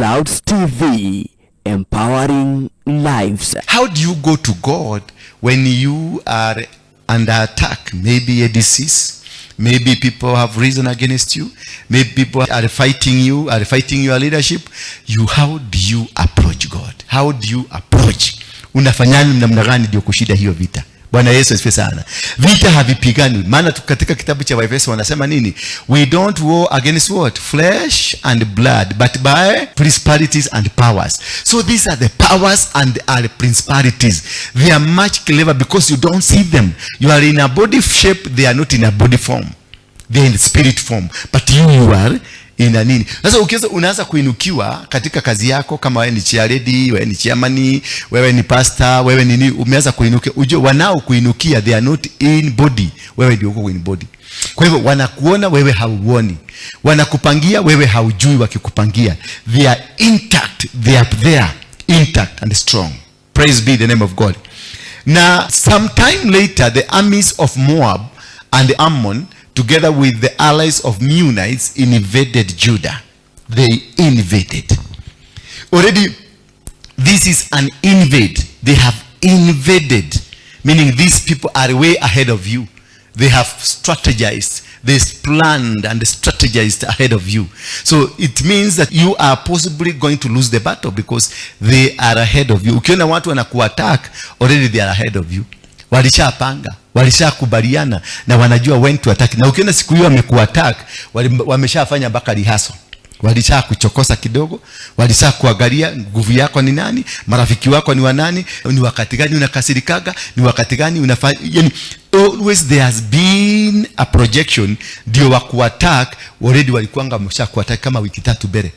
Clouds TV, empowering lives. How do you go to God when you are under attack? Maybe a disease. Maybe people have risen against you. Maybe people are fighting you, are fighting your leadership. How do you approach God? How do you approach? Unafanya namna gani ndio kushinda hiyo vita? Bwana Yesu asifiwe sana. Vita havipigani. Maana katika kitabu cha Waefeso wanasema nini? We don't war against what? Flesh and blood, but by principalities and powers. So these are the powers and are principalities. They are much clever because you don't see them. You are in a body shape, they are not in a body form. They are in spirit form. But you are in a nini? Sasa ukianza unaanza kuinukiwa katika kazi yako, kama wewe ni chairlady, wewe ni chairman, wewe ni pastor, wewe nini, umeanza kuinukia. Ujue wanao kuinukia, they are not in body. Wewe ndio uko in body. Kwa hivyo wanakuona wewe hauoni. Wanakupangia wewe haujui wakikupangia. They are intact, they are there, intact and strong. Praise be the name of God. Now, sometime later, the armies of Moab and Ammon, together with the allies of Meunites, invaded Judah. They invaded. Already, this is an invade. They have invaded, meaning these people are way ahead of you. They have strategized. They planned and strategized ahead of you. So it means that you are possibly going to lose the battle because they are ahead of you. Ukiona watu wanakuattack, already they are ahead of you. Walishapanga, walishakubaliana na wanajua when to attack. Na ukiona siku hiyo wamekuattack, wameshafanya mpaka rehearsal. Walisha kuchokosa kidogo, walisha kuangalia nguvu yako ni nani, marafiki wako ni wanani, ni wakati gani unakasirikaga, ni wakati gani unafanya, yani always there has been a projection ndio wa kuattack. Already walikuanga wamesha kuattack kama wiki 3 mbele.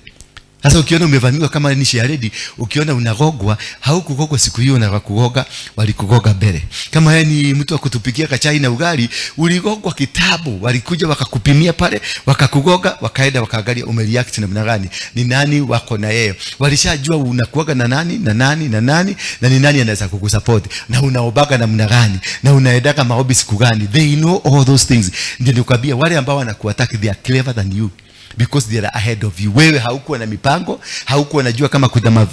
Sasa ukiona umevamiwa kama ni chairlady, ukiona unagogwa, haukugogwa siku hiyo na wakugoga, walikugoga mbele. Kama wewe ni mtu wa kutupikia kachai na ugali, uligogwa kitabu, walikuja wakakupimia pale, wakakugoga, wakaenda wakaangalia umereact namna gani, ni nani wako na yeye. Walishajua unakuaga na nani na nani na nani na ni nani anaweza kukusupport, na unaobaga namna gani, na unaendaga maombi siku gani. They know all those things. Ndio nikwambia wale ambao wanakuattack, they are clever than you because they are ahead of you. Wewe haukuwa na mipango, haukuwa unajua kama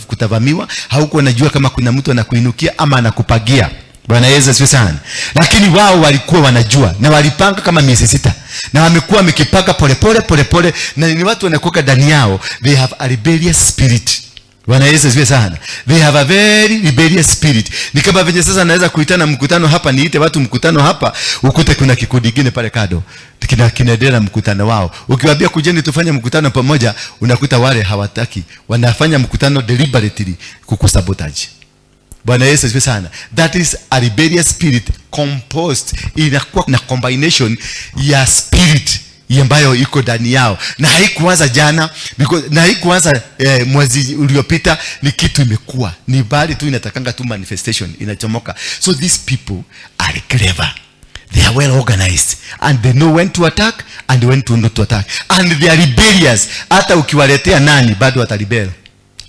kutavamiwa, haukuwa unajua kama kuna mtu anakuinukia ama anakupagia. Bwana Yesu asifiwe sana. Lakini wao walikuwa wanajua na walipanga kama miezi 6, na wamekuwa wamekipanga pole pole pole pole, na ni watu wanakuwa ndani yao, they have a rebellious spirit. Bwana Yesu asifiwe sana. They have a very rebellious spirit. Ni kama venye sasa naweza kuitana mkutano hapa, niite watu mkutano hapa, ukute kuna kikundi kingine pale kando kinaendelea mkutano wao. Ukiwaambia kujeni tufanye mkutano pamoja, unakuta wale hawataki. Wanafanya mkutano deliberately kukusabotage. Bwana Yesu asifiwe sana. That is a rebellious spirit composed, inakuwa na combination ya spirit ambayo iko ndani yao, na haikuanza jana, because na haikuanza mwezi uliopita. Ni kitu imekuwa ni bali tu inatakanga tu manifestation, inachomoka. So these people are clever, they are well organized, and they know when to attack and when to not to attack, and they are rebellious. Hata ukiwaletea nani bado wataribel.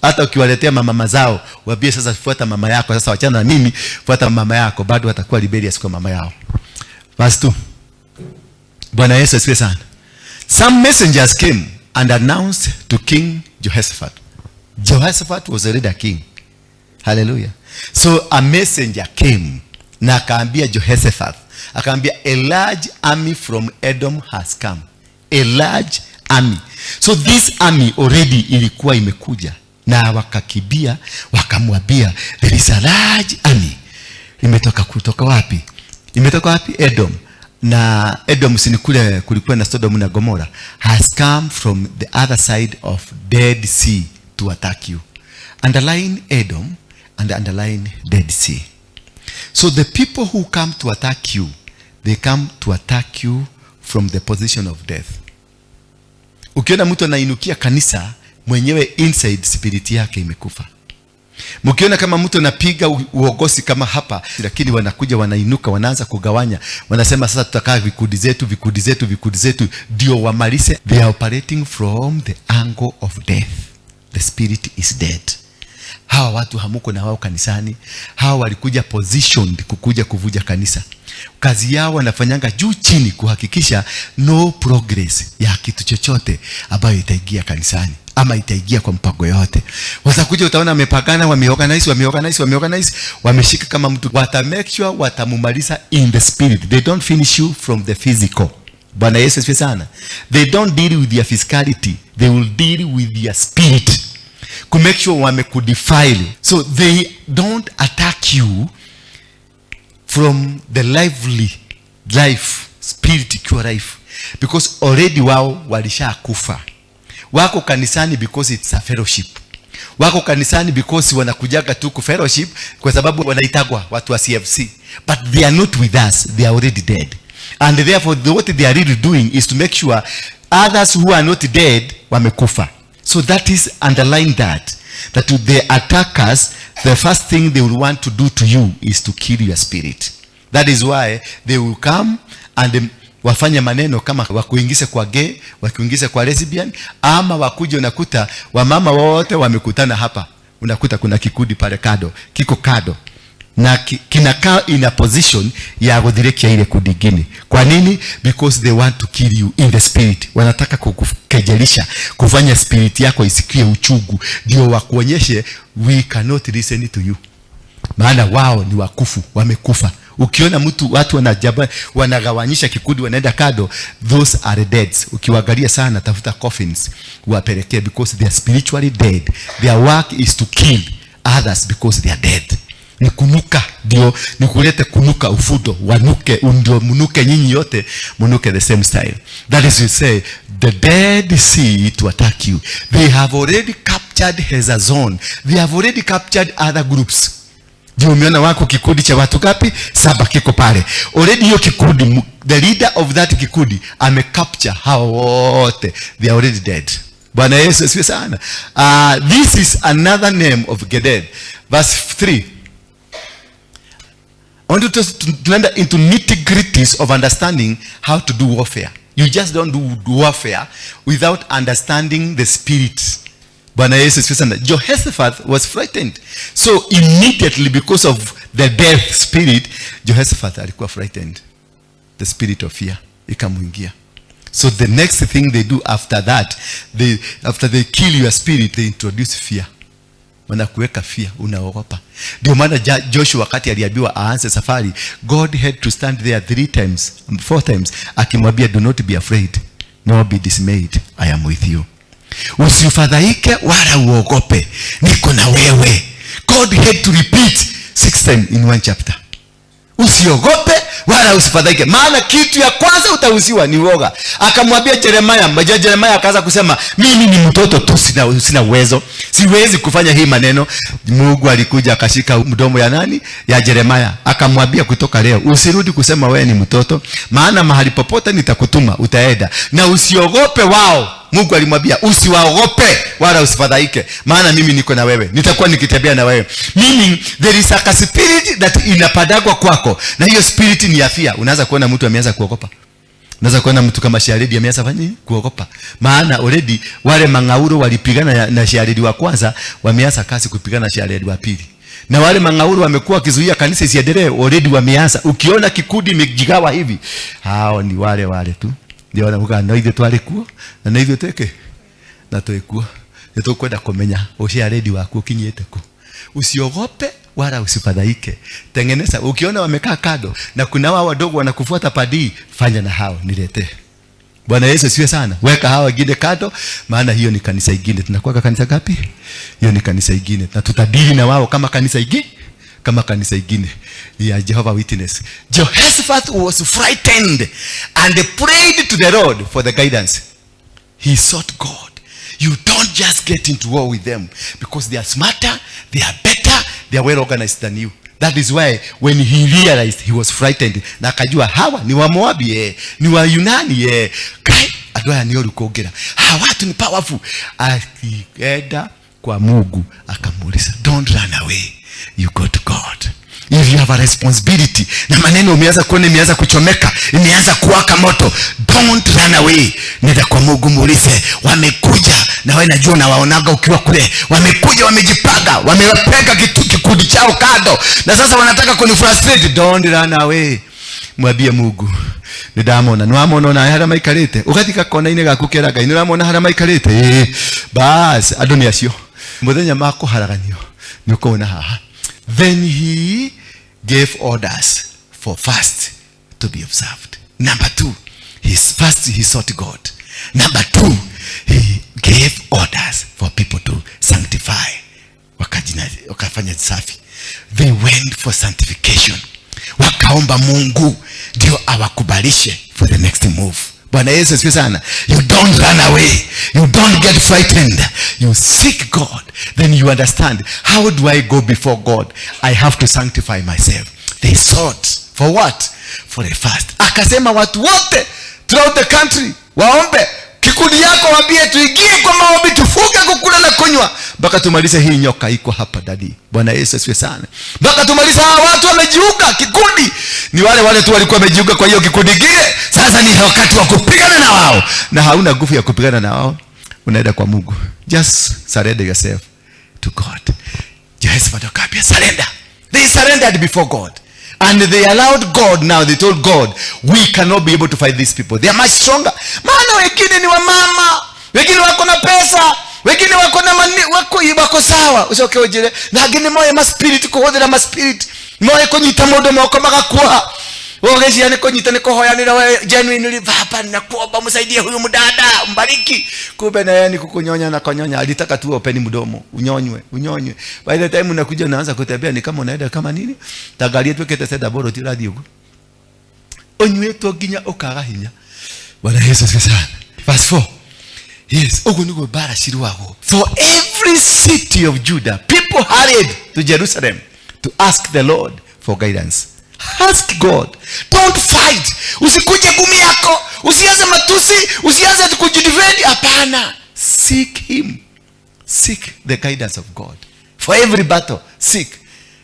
Hata ukiwaletea mama zao waambie sasa fuata mama yako, sasa wachana na mimi, fuata mama yako, bado watakuwa rebellious kwa mama yao. Verse 2. Bwana Yesu asifiwe sana. Some messengers came and announced to King Jehoshaphat. Jehoshaphat was already a king. Hallelujah. So a messenger came na akaambia Jehoshaphat, akaambia a large army from Edom has come. A large army. So this army already ilikuwa imekuja, na wakakibia wakamwambia there is a large army. Imetoka kutoka wapi? Imetoka wapi? Edom. Na Edom si ni kule kulikuwa na Sodom na Gomora. Has come from the other side of Dead Sea to attack you. Underline Edom and underline Dead Sea. So the people who come to attack you, they come to attack you from the position of death. Ukiona mtu anainukia kanisa, mwenyewe inside spirit yake imekufa. Mkiona kama mtu anapiga uongozi kama hapa, lakini wanakuja wanainuka, wanaanza kugawanya, wanasema sasa tutakaa vikundi zetu, vikundi zetu, vikundi zetu, ndio wamalize. They are operating from the angle of death. The spirit is dead. Hawa watu hamuko na wao kanisani. Hawa walikuja positioned kukuja kuvuja kanisa. Kazi yao wanafanyanga juu chini kuhakikisha no progress ya kitu chochote ambayo itaingia kanisani. ama itaingia kwa mpango yote. Watakuja, utaona wamepagana, wameorganize, wameorganize, wameorganize, wameshika kama mtu, wata make sure watamumaliza in the spirit. They don't finish you from the physical. Bwana Yesu asifiwe sana. They don't deal with your physicality, they will deal with your spirit ku make sure wamekudefile. So they don't attack you from the lively life, spirit ikiwa life, because already wao walishakufa. Wako kanisani because it's a fellowship. Wako kanisani because wanakujaga tu ku fellowship kwa sababu wanaitagwa watu wa CFC, but they are not with us, they are already dead. And therefore what they are really doing is to make sure others who are not dead wamekufa. So that is underline that the attackers, the first thing they will want to do to you is to kill your spirit. That is why they will come and wafanye maneno kama wakuingize kwa gay, wakuingize kwa lesbian, ama wakuje unakuta wamama wote wamekutana hapa, unakuta kuna kikundi pale kado, kiko kado na kinakaa in a position ya guthirekia ile kundi ingine. Kwa nini? Because they want to kill you in the spirit. Wanataka kukukejelisha, kufanya spirit yako isikie uchungu, ndio wakuonyeshe we cannot listen to you, maana wao ni wakufu, wamekufa. Ukiona mtu watu wanajaba, wanagawanyisha kikundi, wanaenda kado, those are dead. Ukiwaangalia sana, tafuta coffins wapelekee, because they are spiritually dead. Their work is to kill others because they are dead. Ni kunuka, ndio ni kulete kunuka ufudo, wanuke, ndio munuke nyinyi yote, munuke the same style. That is to say, the Dead Sea to attack you. They have already captured Hazazon. They have already captured other groups. Ndio umeona wako kikundi cha watu ngapi? Saba kiko pale. Already hiyo kikundi, the leader of that kikundi amecapture hao wote. They are already dead. Bwana Yesu asifiwe sana. This is another name of Geded. Verse 3. I want to tunaenda into nitty-gritties of understanding how to do warfare. You just don't do warfare without understanding the spirit. Bwana Yesu asifiwe sana. Jehoshaphat was frightened. So immediately because of the death spirit, Jehoshaphat alikuwa frightened. The spirit of fear ikamuingia. So the next thing they do after that, after they kill your spirit, they introduce fear. Wanakuweka fear, unaogopa. Ndio maana Joshua wakati aliambiwa aanze safari, God had to stand there 3 times, 4 times, akimwambia do not be afraid, nor be dismayed, I am with you. Usifadhaike wala uogope, niko na wewe. God had to repeat 6 times in one chapter. Usiogope wala usifadhaike, maana kitu ya kwanza utauziwa ni uoga. Akamwambia Jeremiah, maja Jeremiah akaanza kusema mimi ni mtoto tu, sina uwezo, siwezi kufanya hii maneno. Mungu alikuja akashika mdomo ya nani? Ya Jeremiah. Akamwambia kutoka leo usirudi kusema wewe ni mtoto, maana mahali popote nitakutuma utaenda, na usiogope wao. Mungu alimwambia usiwaogope wala usifadhaike, maana mimi niko na wewe, nitakuwa nikitembea na wewe. Meaning there is a spirit that inapadagwa kwako, na hiyo spirit ni ya fear. Unaanza kuona mtu ameanza kuogopa. Unaweza kuona mtu kama Sharedi ameanza fanya nini? Kuogopa. Maana already wale mangauro walipigana na Sharedi wa kwanza, wameanza kazi kupigana na Sharedi wa pili. Na wale mangauro wamekuwa wakizuia kanisa isiendelee, already wameanza. Ukiona kikundi imejigawa hivi, hao ni wale wale tu. Ndio wanavuka na ithe twari kuo na na ithe tweke na twekuo. Nĩ tũkwenda kũmenya ũciaredi waku ũkinyĩte kũ. Usiogope wala usifadhaike. Tengeneza. Ukiona wamekaa kando na kuna wao wadogo wanakufuata padii, fanya na hao niletee. Bwana Yesu asifiwe sana. Weka hawa wengine kando, maana hiyo ni kanisa ingine. Tunakuwa kanisa gapi? Hiyo ni kanisa ingine. Na tutadili na wao kama kanisa ingine, kama kanisa ingine ya Jehovah Witness. Jehoshaphat was frightened and prayed to the Lord for the guidance. He sought God. You don't just get into war with them because they are smarter, they are better, they are well organized than you. That is why when he realized he was frightened, na akajua hawa ni wa Moabi, ni wa Yunani, kai andũ aya nĩ oru kuongera, hawa watu ni powerful. Akienda kwa Mungu akamuuliza, don't run away, you go to God. If you have a responsibility, na maneno umeanza kuona imeanza kuchomeka, imeanza kuwaka moto, don't run away. Nenda kwa Mungu muulize, wamekuja na wewe najua unawaonaga ukiwa kule, wamekuja wamejipanga, wamewapeka kikundi chao kando, na sasa wanataka kunifrustrate. Don't run away. Mwambie Mungu, Nĩ ndamona, nĩ wamona ona harĩa maikarĩte, ũgathika kona-inĩ gaku kera Ngai, nĩ ũramona harĩa maikarĩte. Ĩĩ, bas andũ nĩ acio mũthenya makũharaganio nĩ ũkũona haha. Then he gave orders for fast to be observed. Number two, his first he sought God. Number two, he gave orders for people to sanctify. Wakajina, wakafanya safi. They went for sanctification. Wakaomba Mungu ndio awakubalishe for the next move. Bwana Yesu asifiwe sana. You don't run away. You don't get frightened. You seek God. Then you understand, how do I go before God? I have to sanctify myself. They sought for what? For a fast. Akasema watu wote throughout the country waombe. Kikundi yako waambie tuingie kwa maombi, tufunge kukula na kunywa mpaka tumalize hii nyoka iko hapa dadi. Bwana Yesu asifiwe sana. Mpaka tumalize hawa watu wamejiunga kikundi. Ni wale wale tu walikuwa wamejiunga kwa hiyo kikundi kile. Sasa ni wakati wa kupigana na wao. Na hauna nguvu ya kupigana na wao. Unaenda kwa Mungu. Just surrender yourself to God. Jehoshaphat akaambia surrender. They surrendered before God. And they allowed God. Now they told God, we cannot be able to fight these people. They are much stronger. Maana wengine ni wamama, wengine wako na pesa, wengine wako na mani, wako sawa. Ucoke unjire, na angĩ nĩ moĩ ma spirit, kũhũthĩra ma spirit. Moĩ kũnyita mũndũ moko magakuoha. Wewe ũgĩciria nĩ kũnyita nĩ kũhoyanĩra we genuinely, Baba ninakuomba msaidie huyu mdada, mbariki. Kumbe na yeye ni kukunyonya na kunyonya, alitaka tu open mdomo, unyonywe, unyonywe. By the time unakuja unaanza kutembea ni kama unaenda kama nini? Tangarie twekete seda boro ti urathi uguo. Ũnyuĩtwo nginya ũkaga hinya. Bwana Yesu asifiwe sana. Verse 4. Yes, ũguo nĩguo mbara cirũagwo. For every city of Judah, people hurried to Jerusalem to ask the Lord for guidance. Ask God. Don't fight. Usikuje ngumi yako, usianze matusi, usianze kujidefend. Hapana. Seek him. Seek the guidance of God. For every battle, seek.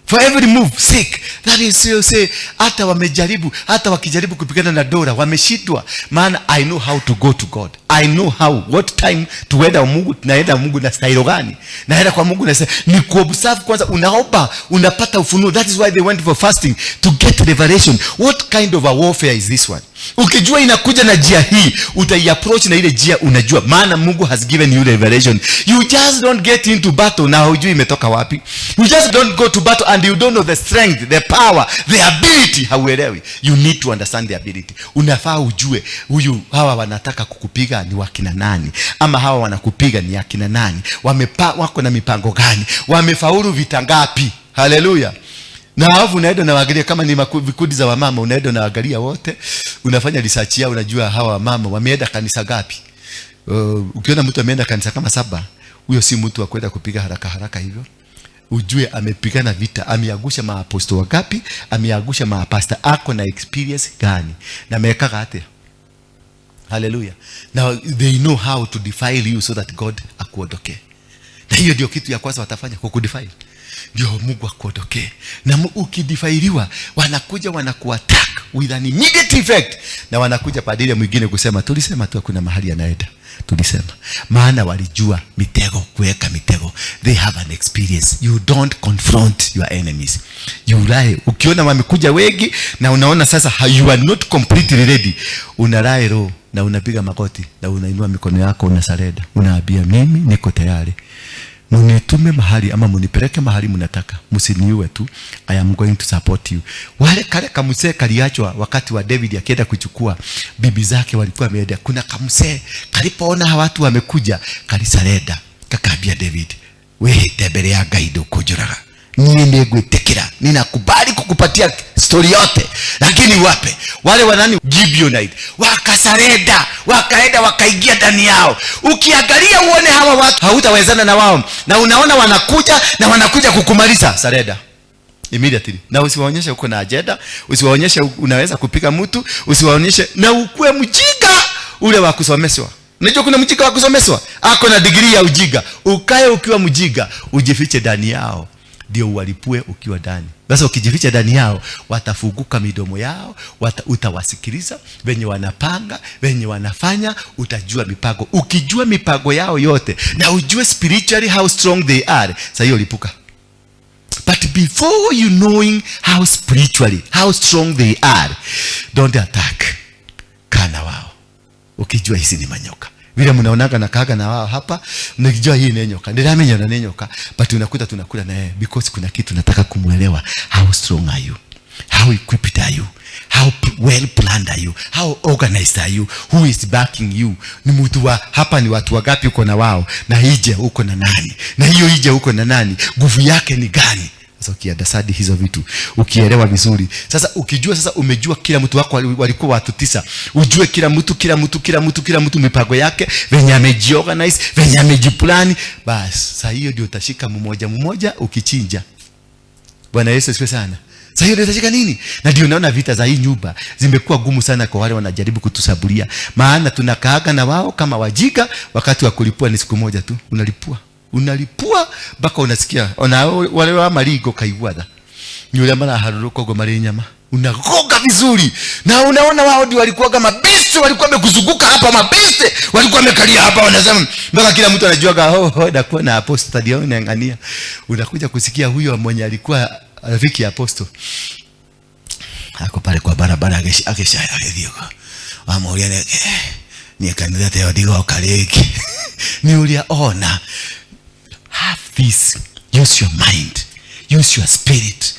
For every move, seek. That is you say, hata wamejaribu, hata wakijaribu kupigana na dola, wameshindwa. Maana I know how to go to God. I know how, what time to enda Mungu, naenda Mungu na style gani. Naenda kwa Mungu na ni kuobserve kwanza, unaomba, unapata ufunuo. That is why they went for fasting, to get revelation. What kind of a warfare is this one? Ukijua inakuja na njia hii, utaiapproach na ile njia unajua. Maana Mungu has given you revelation. You just don't get into battle na hujui imetoka wapi. You just don't go to battle and you don't know the strength, the power, the ability. Hauelewi. You need to understand the ability. Unafaa ujue huyu, hawa wanataka kukupiga ni wakina nani, ama hawa wanakupiga ni akina nani, wako na mipango gani, wamefaulu vita ngapi. Haleluya. Na alafu unaenda unaangalia kama ni vikundi za wamama, unaenda unaangalia wote, unafanya research yao, unajua hawa wamama wameenda kanisa ngapi. Ukiona mtu ameenda kanisa kama 7, huyo si mtu wa kwenda kupiga haraka haraka hivyo. Ujue amepigana vita, ameangusha maaposto wangapi, ameangusha maapasta, ako na experience gani, na ameweka atia. Hallelujah. Now they know how to defile you so that God akuondokee. Na hiyo ndio kitu ya kwanza watafanya, kukudefile. Ndio Mungu akuondokee. Na ukidefailiwa, wanakuja wanakuattack with an immediate effect. Na wanakuja padri mwingine kusema tulisema tu hakuna mahali anaenda. Tulisema. Maana walijua mitego, kuweka mitego. They have an experience. You don't confront your enemies. You lie. Ukiona wamekuja wengi na unaona sasa you are not completely ready, una lie low na unapiga magoti na unainua mikono yako, unasarenda. Unaambia mimi niko tayari. Munitume mahali ama munipeleke mahali mnataka, msiniue tu. I am going to support you. Wale kale kamsee kaliachwa wakati wa David akienda kuchukua bibi zake walikuwa wameenda. Kuna kamsee kalipoona hawa watu wamekuja kalisarenda. Kakaambia David, we mbere ya Ngai ndũkũnjũraga. Niĩ nĩngwĩtĩkĩra, ninakubali kukupatia story yote, lakini wape wale wanani Gibeonite wakasarenda, wakaenda wakaingia ndani yao. Ukiangalia uone hawa watu hautawezana na wao, na unaona wanakuja na wanakuja kukumaliza, sarenda immediately. Na usiwaonyeshe uko na agenda, usiwaonyeshe unaweza kupiga mtu, usiwaonyeshe, na ukue mjinga ule wa kusomeshwa. Unajua kuna mjinga wa kusomeshwa, ako na degree ya ujinga. Ukae ukiwa mjinga, ujifiche ndani yao, ndio uwalipue ukiwa ndani. Sasa ukijificha ndani yao, watafunguka midomo yao, utawasikiliza venye wanapanga, venye wanafanya, utajua mipango. Ukijua mipango yao yote na ujue spiritually how strong they are, sasa hiyo lipuka. But before you knowing how spiritually, how strong they are, don't attack. Ukijua hizi ni manyoka. Vile mnaonaga na kaga na wao hapa, mnakijua hii ni nyoka. Ndiramenya na ni nyoka, but unakuta tunakula na yeye because kuna kitu nataka kumuelewa. How strong are you? How equipped are you? How well planned are you? How organized are you? Who is backing you? Ni mtu wa hapa, ni watu wangapi uko na wao? Na ije uko na nani? Na hiyo ije uko na nani? Nguvu yake ni gani? Sasa ukiunderstand hizo vitu, ukielewa vizuri. Sasa ukijua, sasa umejua kila mtu wako, walikuwa watu 9. Ujue kila mtu, kila mtu, kila mtu, kila mtu mipango yake, venye amejiorganize, venye amejiplan. Bas, sasa hiyo ndio utashika mmoja mmoja ukichinja. Bwana Yesu asifiwe sana. Sasa hiyo ndio itashika nini? Na ndio unaona vita za hii nyumba zimekuwa gumu sana kwa wale wanajaribu kutusaburia. Maana tunakaaga na wao kama wajika, wakati wa kulipua ni siku moja tu. Unalipua. Unalipua mpaka unasikia ona wale wa marigo kaiguatha. Ni ule mara haruruko go mari nyama. Unagoga vizuri. Na unaona wao ndio walikuwa mabeste, walikuwa wamekuzunguka hapa mabeste, walikuwa wamekalia hapa wanasema mpaka kila mtu anajuaga, oh, oh, nakuwa na apostle ndio unaangania. Unakuja kusikia huyo mwenye alikuwa rafiki ya apostle ako pale kwa barabara akisha agithioka. Amuria ni kanitha teo ndigoka rĩngĩ. Ni uria ona. Have this. Use your mind. Use your spirit.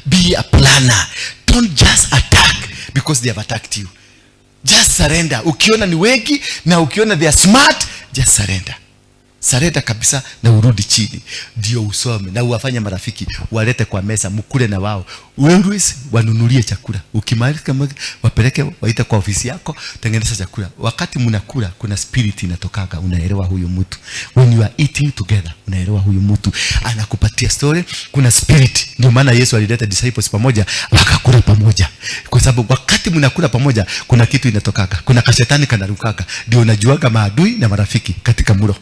Be a planner. Don't just attack because they have attacked you. Just surrender. Ukiona ni wengi na ukiona they are smart, just surrender. Surrender kabisa na urudi chini. Ndio usome na uwafanye marafiki, walete kwa meza, mkule na wao. Always wanunulie chakula. Ukimaliza wapeleke, waite kwa ofisi yako, tengeneza chakula. Wakati mnakula kuna spirit inatokaga, unaelewa huyu mtu. When you are eating together, unaelewa huyu mtu. Anakupatia story, kuna spirit. Ndio maana Yesu alileta disciples pamoja, wakakula pamoja. Kwa sababu wakati mnakula pamoja kuna kitu inatokaga. Kuna kashetani kanarukaga. Ndio unajuaga maadui na marafiki katika mlo.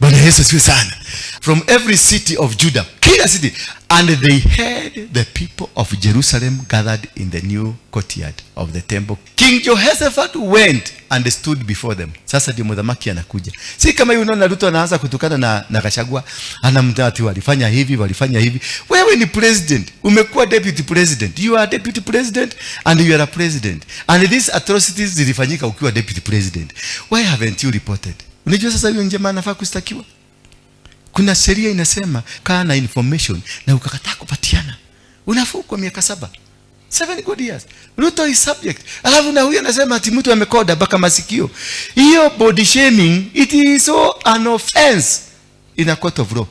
Bwana Yesu asifiwe sana. From every city of Judah, kila city, and they heard the people of Jerusalem gathered in the new courtyard of the temple. King Jehoshaphat went and stood before them. Sasa ndio mthamaki anakuja. Si kama yule unaona Ruto anaanza kutukana na Gachagua, anamtati walifanya hivi, walifanya hivi. Wewe ni president, umekuwa deputy president. You are deputy president and you are a president. And these atrocities zilifanyika ukiwa deputy president. Why haven't you reported? Unajua sasa huyo njema anafaa kushtakiwa. Kuna sheria inasema kaa na information na ukakataa kupatiana, unafungwa miaka 7. 7 good years. Ruto is subject. Alafu na huyo anasema ati mtu amekoda mpaka masikio. Hiyo body shaming, it is so an offense in a court of law.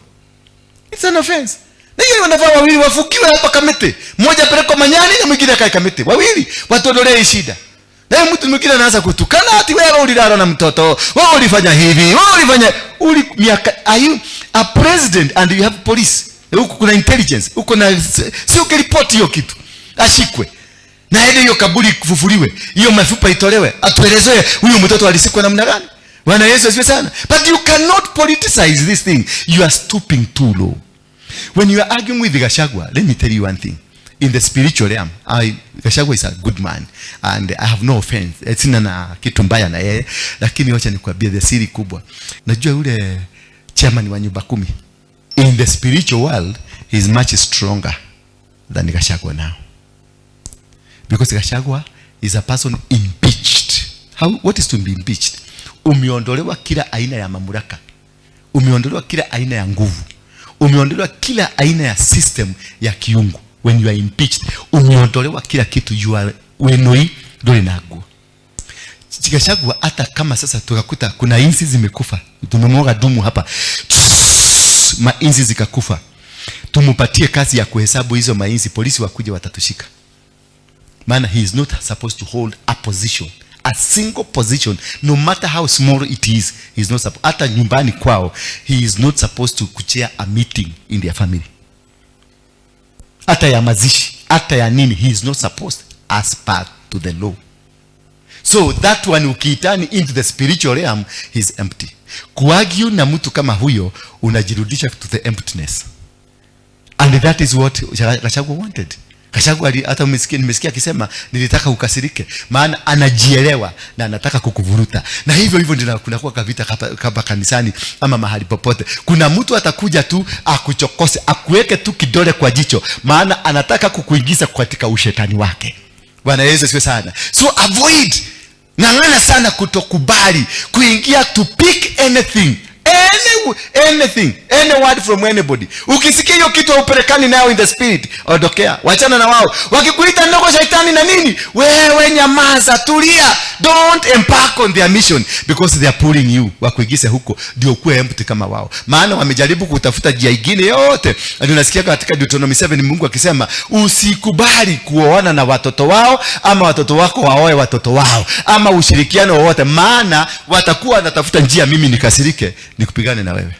It's an offense. Na hiyo wanafaa wawili wafukiwe hapa Kamiti. Mmoja apelekwe Manyani na mwingine akae Kamiti. Wawili watuondolee shida. Na mtu mwingine anaanza kutukana ati wewe ulilala na mtoto, wewe ulifanya hivi, wewe ulifanya uli miaka. Are you a president and you have police? Huko kuna intelligence, huko na sio ukiripoti hiyo kitu. Ashikwe. Na ile hiyo kaburi kufufuliwe, hiyo mafupa itolewe, atuelezewe huyu mtoto alisikwa namna gani. Bwana Yesu asifiwe sana. But you cannot politicize this thing. You are stooping too low. When you are arguing with Gachagua, let me tell you one thing. In the spiritual realm, Gachagua is a good man and I have no offense. Sina na kitu mbaya na yeye, lakini wacha nikwambie the siri kubwa. Najua yule chairman wa nyumba 10 in the spiritual world, he is much stronger than Gachagua now. Because Gachagua is a person impeached. What is to be impeached? Umeondolewa kila aina ya mamlaka. Umeondolewa kila aina ya nguvu. Umeondolewa kila aina ya system ya kiungu. When you are impeached, umeondolewa kila kitu, you are wenoi dole nago. Gachagua hata kama sasa tukakuta kuna inzi zimekufa, tumemwaga dumu hapa, mainzi zikakufa, tumupatie kazi ya kuhesabu hizo mainzi, polisi wakuja watatushika. Maana he is not supposed to hold a position, a single position, no matter how small it is. He is not hata nyumbani kwao, he is not supposed to chair a meeting in their family. Hata ya mazishi, hata ya nini, he is not supposed as per to the law. So that one ukiitani into the spiritual realm, he is empty. Kuargue na mtu kama huyo, unajirudisha to the emptiness. And that is what Gachagua wanted. Gachagua hata nimesikia akisema nilitaka ukasirike, maana anajielewa na anataka kukuvuruta. Na hivyo hivyo ndio kunakuwa kavita kapa kanisani ama mahali popote. Kuna mtu atakuja tu akuchokose, akuweke tu kidole kwa jicho, maana anataka kukuingiza katika ushetani wake. Bwana Yesu asifiwe sana. So avoid Ng'ang'ana sana kutokubali kuingia to pick anything, anything, any word from anybody. Ukisikia hiyo kitu haupelekani nayo in the spirit, ondokea, wachana na wao. Wakikuita ndogo shaitani na nini, wewe nyamaza, tulia. Don't embark on their mission because they are pulling you, wakuingize huko ndio ukuwe empty kama wao. Maana wamejaribu kutafuta njia ingine yote. Na unasikia katika Deuteronomy 7 Mungu akisema usikubali kuoana na watoto wao ama watoto wako waoe watoto wao ama ushirikiano wowote, maana watakuwa wanatafuta njia mimi nikasirike nikupigane na wewe.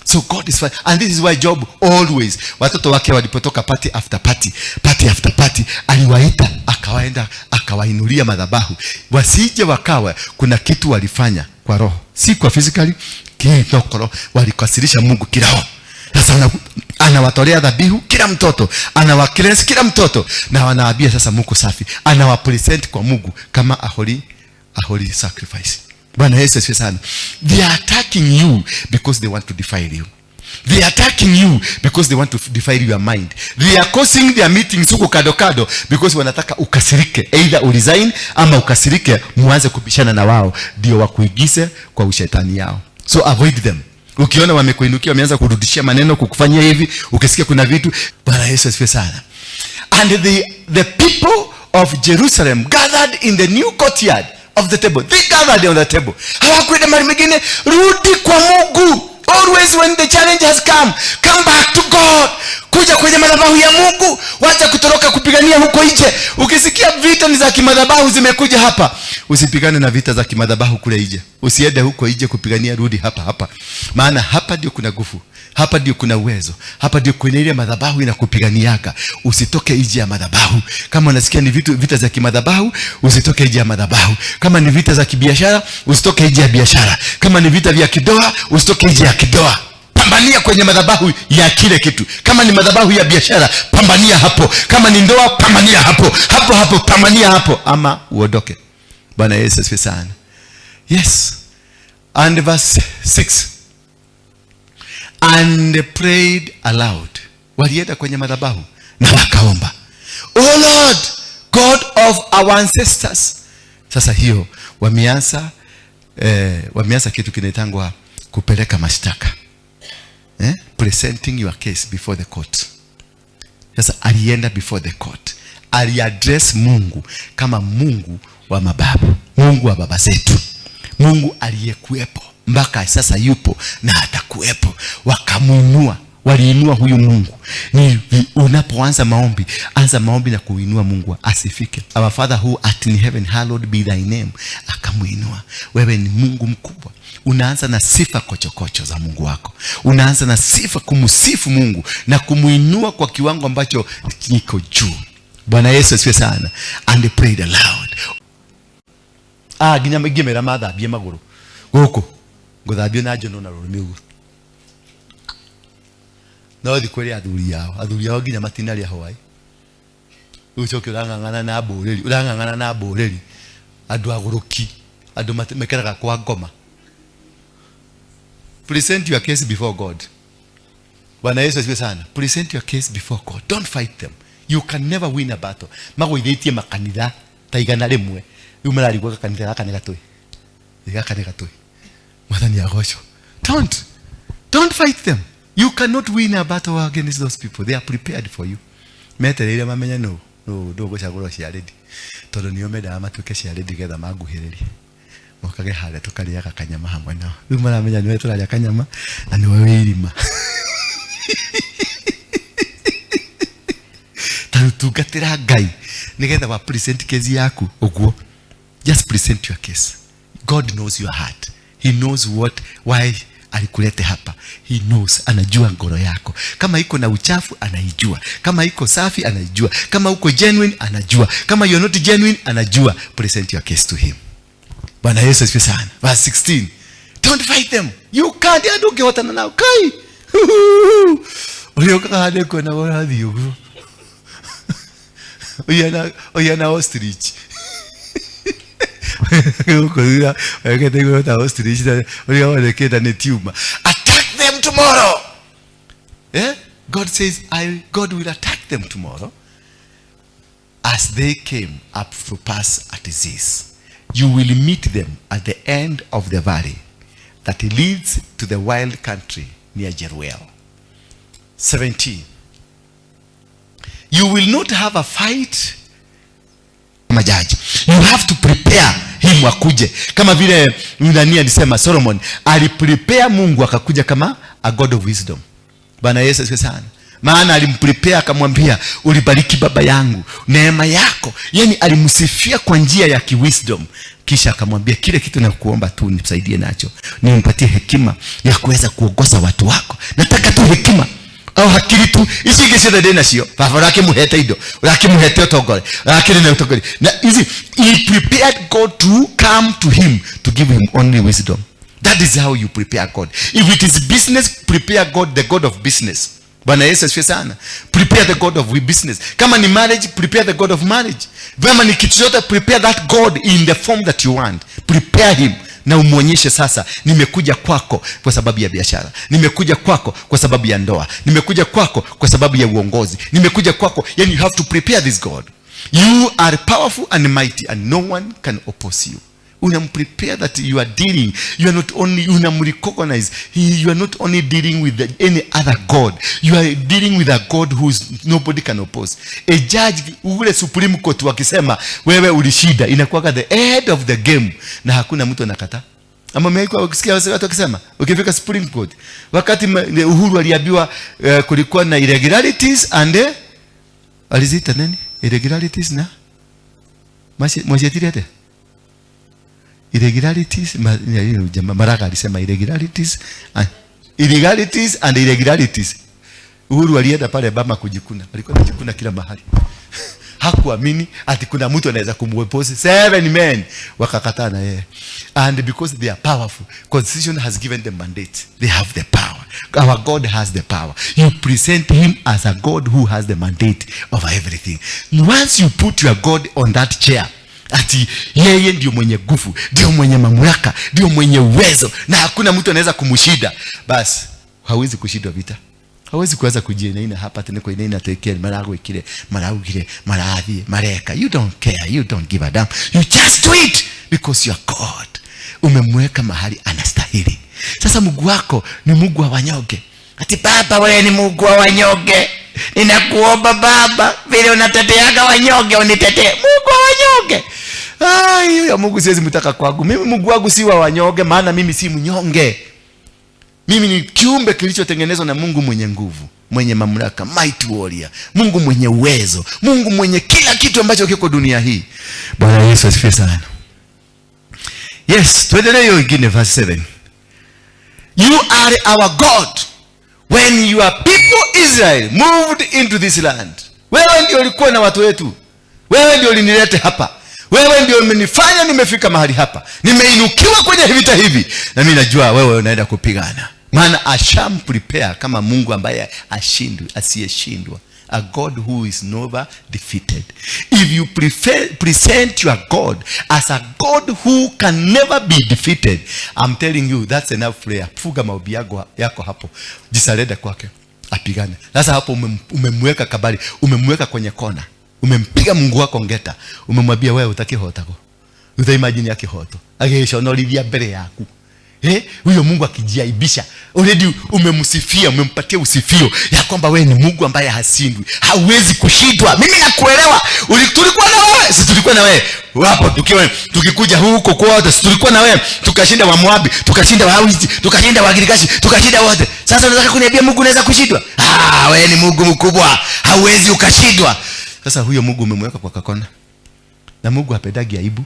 So God is fine. And this is why Job always, watoto wake walipotoka party after party, party after party, aliwaita akawaenda akawainulia madhabahu, wasije wakawa kuna kitu walifanya kwa roho, si kwa physically, kiroho walikasirisha Mungu kiroho. Sasa anawatolea dhabihu kila mtoto, anawacleanse kila mtoto, na wanawaambia sasa Mungu safi, anawapresent kwa Mungu kama a holy sacrifice. Bwana Yesu asifiwe sana. They are attacking you because they want to defile you. They are attacking you because they want to defile your mind. They are causing their meetings huko kado kado because wanataka ukasirike, either uresign ama ukasirike, muanze kubishana na wao ndio wakuigize kwa ushetani yao. So avoid them. Ukiona wamekuinukia, wameanza kurudishia maneno, kukufanyia hivi, ukisikia kuna vitu, Bwana Yesu asifiwe sana. And the people of Jerusalem gathered in the new courtyard of the table. They gathered on the table. Hawakwenda mahali mengine. Rudi kwa Mungu. Always when the challenge has come, come back to God. Kuja kwenye madhabahu ya Mungu. Wacha kutoroka kupigania huko nje. Ukisikia vita ni za kimadhabahu zimekuja hapa, usipigane na vita za kimadhabahu kule nje. Usiende huko nje kupigania, rudi hapa hapa. Maana hapa ndio kuna nguvu, hapa ndio kuna uwezo, hapa ndio kuna ile madhabahu inakupiganiaga. Usitoke nje ya madhabahu. Kama unasikia ni vita za kimadhabahu, usitoke nje ya madhabahu. Kama ni vita za kibiashara, usitoke nje ya biashara. Kama ni vita vya kidoa, usitoke nje ya kidoa. Pambania kwenye madhabahu ya kile kitu. Kama ni madhabahu ya biashara, pambania hapo. Kama ni ndoa, pambania hapo. Hapo hapo, pambania hapo, ama uondoke. Bwana Yesu asifiwe sana. Yes. And verse 6. And they prayed aloud. Walienda kwenye madhabahu na wakaomba. O Lord, God of our ancestors. Sasa hiyo wameanza kitu kinaitangwa kupeleka mashtaka. Presenting your case before the court. Sasa alienda before the court. Aliaddress Mungu kama Mungu wa mababu, Mungu wa baba zetu, Mungu aliyekuepo mpaka sasa yupo na atakuepo. Wakamuinua, waliinua huyu Mungu. Ni unapoanza maombi, anza maombi na kuinua Mungu asifike. Our Father who art in heaven, hallowed be thy name. Akamuinua. Wewe ni Mungu mkubwa. Unaanza na sifa kochokocho za Mungu wako. Unaanza na sifa kumsifu Mungu na kumuinua kwa kiwango ambacho kiko juu. Bwana Yesu asifiwe sana. And they prayed aloud. Ginya migimera mathambie maguru. Guku nguthambio na njono na rurimi uru. No thi kwiri athuri ao. Athuri ao nginya matinaria hwai. Ucoke urang'ang'ana na mbũrĩri, urang'ang'ana na mbũrĩri. Andũ agũrũki, andũ mekeraga kwa ngoma. Present your case before God. Bwana Yesu asifiwe sana. Present your case before God. Don't fight them. You can never win a battle. Magũithĩtie makanitha ta igana rĩmwe. Rĩu mararigwo kanitha gaka nĩ gatũĩ. Gaka nĩ gatũĩ. Mwathani agocwo. Don't fight them. You cannot win a battle against those people. They are prepared for you. Metereire mamenye no ndũgũcagũrwo ciarĩndi. Tondũ nĩo mendaga matuĩke ciarĩndi getha manguhĩrĩrie. Mokage harĩa tũkarĩaga kanyama hamwe nao. Rĩu maramenya nĩwe tũrarĩa kanyama na nĩwe wĩ irima. Ta tungatĩra Ngai nĩgetha wa present case yaku ũguo. Just present your case. God knows your heart. He knows why alikulete hapa. He knows, anajua ngoro yako. Kama iko na uchafu anaijua. Kama iko safi anaijua. Kama uko genuine anajua. Kama you're not genuine anajua. Present your case to him. Bwana Yesu asifiwe sana. Verse 16. Don't fight them. You can't. Ndũngĩhotana nao. Kai. Ũrĩa ũkaga kuona ũrathiĩ ũguo. Ũhiana ostrich. Attack them tomorrow. Yeah? God says, God will attack them tomorrow as they came up to pass a disease. You will meet them at the end of the valley that leads to the wild country near Jeruel. 17. You will not have a fight. Majaji. You have to prepare him akuje. Kama vile nani alisema, Solomon aliprepare Mungu akakuja kama a God of wisdom. Bwana Yesu asifiwe sana. Maana alimprepare akamwambia, ulibariki baba yangu, neema yako. Yani alimsifia kwa njia ya kiwisdom. Kisha akamwambia, kile kitu nakuomba tu nisaidie nacho, nimpatie hekima ya kuweza kuongoza watu wako. Nataka tu hekima au hakiri tu ici ingĩ ciothe ndĩ nacio. Baba ũrakĩmũhete indo, ũrakĩmũhete ũtongoria, ũrakĩrĩ na ũtongoria na ici. He prepared God to come to him to give him only wisdom. That is how you prepare God. If it is business, prepare God, the God of business. Bwana Yesu asifiwe sana. Prepare the God of business. Kama ni marriage, prepare the God of marriage. Kama ni kitu chochote, prepare that God in the form that you want. Prepare him na umuonyeshe, sasa nimekuja kwako kwa sababu ya biashara, nimekuja kwako kwa sababu ya ndoa, nimekuja kwako kwa sababu ya uongozi, nimekuja kwako. Yani you have to prepare this God. You are powerful and mighty and no one can oppose you. Unamprepare that you are dealing, you are not only, unamrecognize, you are not only dealing with any other God, you are dealing with a God who is nobody can oppose. A judge ule Supreme Court wakisema wewe ulishinda, inakuwa the head of the game na hakuna mtu anakataa. Ama mmekuwa ukisikia watu wakisema ukifika Supreme Court, wakati Uhuru aliambiwa, kulikuwa na irregularities and aliziita nini? Irregularities na mwashetiri irregularities, jamaa Maraga alisema irregularities and irregularities and irregularities. Uhuru alienda pale Bama kujikuna, alikuwa anajikuna kila mahali. Hakuamini ati kuna mtu anaweza kumuoppose. 7 men wakakataa na yeye. And because they are powerful, constitution has given them mandate. They have the power. Our God has the power. You present him as a God who has the mandate over everything. Once you put your God on that chair, ati yeye ndio mwenye nguvu, ndio mwenye mamlaka, ndio mwenye uwezo na hakuna mtu anaweza kumshinda, basi hawezi kushindwa vita. Hawezi kuanza kujiinaina hapa tena kwa inaina tekea marago ikile maraugire maradhi mareka. You don't care, you don't give a damn. You just do it because you are God. Umemweka mahali anastahili. Sasa Mungu wako ni Mungu wa wanyonge. Ati baba wewe ni Mungu wa wanyonge, ninakuomba baba, vile unateteaga wanyonge unitetee. Mungu wa wanyonge. Ai, huyo Mungu siwezi mtaka kwangu. Mimi Mungu wangu si wa wanyonge, maana mimi si mnyonge. Mimi ni kiumbe kilichotengenezwa na Mungu mwenye nguvu, mwenye mamlaka, mighty warrior, Mungu mwenye uwezo, Mungu mwenye kila kitu ambacho kiko dunia hii. Bwana Yesu asifiwe sana. Yes, tuendelee hiyo ingine, verse 7. You are our God when your people Israel moved into this land. Wewe ndio ulikuwa na watu wetu. Wewe ndio ulinileta hapa. Wewe ndio umenifanya nimefika mahali hapa. Nimeinukiwa kwenye vita hivi. Na mimi najua wewe unaenda kupigana. Maana asham prepare kama Mungu ambaye ashindwi, asiyeshindwa. A God who is never defeated. If you present your God as a God who can never be defeated, I'm telling you that's enough prayer. Fuga maombi yako hapo. Jisalenda kwake. Apigane. Sasa hapo umemweka kabali, umemweka kwenye kona. Umempiga Mungu wako ngeta. Umemwambia wewe utakihotako. Utaimagine akihoto. Ageshonorithia mbele yaku. Huyo Mungu akijiaibisha, already umemsifia, umempatia usifio ya kwamba wewe ni Mungu ambaye hashindwi, hauwezi kushindwa. Mimi nakuelewa. Tulikuwa na wewe, si tulikuwa na wewe. Wapo tukikuja huko kwa si tulikuwa na wewe, tukashinda wa Moabi, tukashinda wa Hawiti, tukashinda wa Girgashi, tukashinda wote. Sasa unataka kuniambia Mungu unaweza kushindwa? Ah, wewe ni Mungu mkubwa, hauwezi ukashindwa. Sasa huyo Mungu umemweka kwa kakona. Na Mungu hapendagi aibu.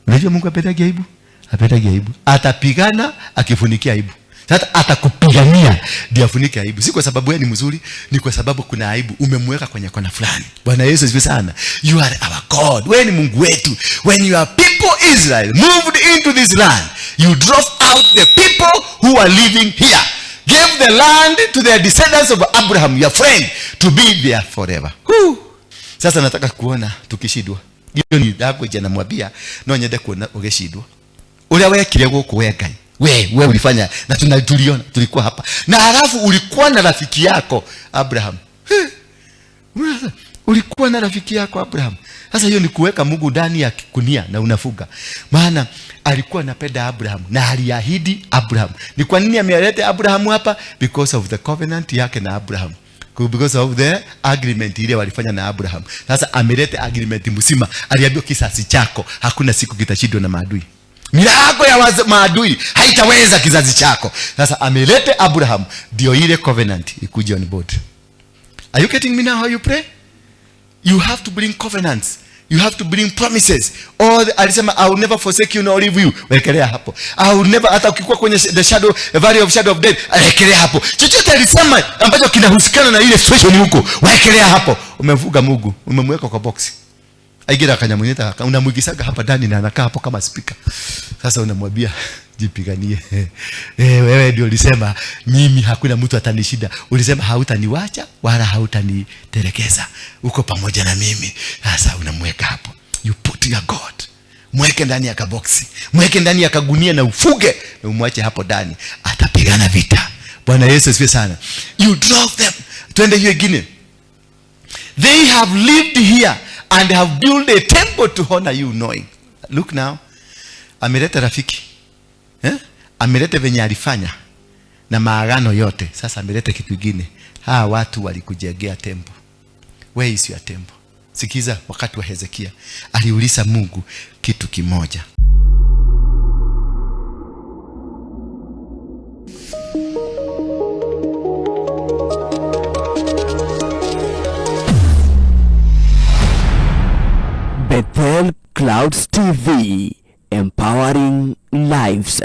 Unajua Mungu hapendagi aibu? Hapendagi aibu. Atapigana akifunikia aibu. Sasa atakupigania ndio afunike aibu. Si kwa sababu yeye ni mzuri, ni kwa sababu kuna aibu umemweka kwenye kona fulani. Bwana Yesu asifiwe sana. You are our God. Wewe ni Mungu wetu. When your people Israel moved into this land, you drove out the people who are living here. Gave the land to the descendants of Abraham, your friend, to be there forever. Woo. Sasa nataka kuona tukishindwa. Hiyo ni language anamwambia, no nyende kuona ugeshindwa. Uria wekire guku we Ngai. We ulifanya na tuliona, tulikuwa hapa. Na halafu ulikuwa na rafiki yako Abraham. Ulikuwa na rafiki yako Abraham. Sasa hiyo ni kuweka Mungu ndani ya gunia na unafuga. Maana alikuwa anapenda Abraham na aliahidi Abraham. Ni kwa nini ameleta Abraham hapa? Because of the covenant yake na Abraham. Because of the agreement ile walifanya na Abraham. Sasa ameleta agreement mzima. Aliambiwa kizazi chako hakuna siku kitashindwa na maadui. Milango ya maadui haitaweza kizazi chako. Sasa ameleta Abraham ndio ile covenant ikuje on board. Are you getting me now how you pray? You have to bring covenants. You have to bring promises. Alisema I will never forsake you nor leave you. Wekelea hapo. I will never, hata ukikuwa kwenye the shadow, the valley of shadow of death, wekelea hapo. Chochote alisema ambacho kinahusikana na ile situation huko, wekelea hapo. Umevuga Mungu, umemweka kwa box. Aigira akanyamunyeta, unamuigisaga hapa ndani na anakaa hapo kama speaker. Sasa unamwambia jipiganie. Wewe ndio ulisema mimi hakuna mtu atanishida. Ulisema hautaniwacha wala hautanitelekeza. Uko pamoja na mimi. Sasa unamweka hapo. You put your God. Mweke ndani ya kaboksi. Mweke ndani ya kagunia na ufuge na umwache hapo ndani. Atapigana vita. Bwana Yesu asifiwe sana. You drove them. Twende hiyo ingine. They have lived here and have built a temple to honor you, knowing. Look now. Ameleta rafiki. Ameleta venye alifanya na maagano yote. Sasa ameleta kitu kingine. Hawa watu walikujengea temple. Where is your temple? Sikiza, wakati wa Hezekia aliuliza Mungu kitu kimoja. Bethel Clouds TV, empowering lives.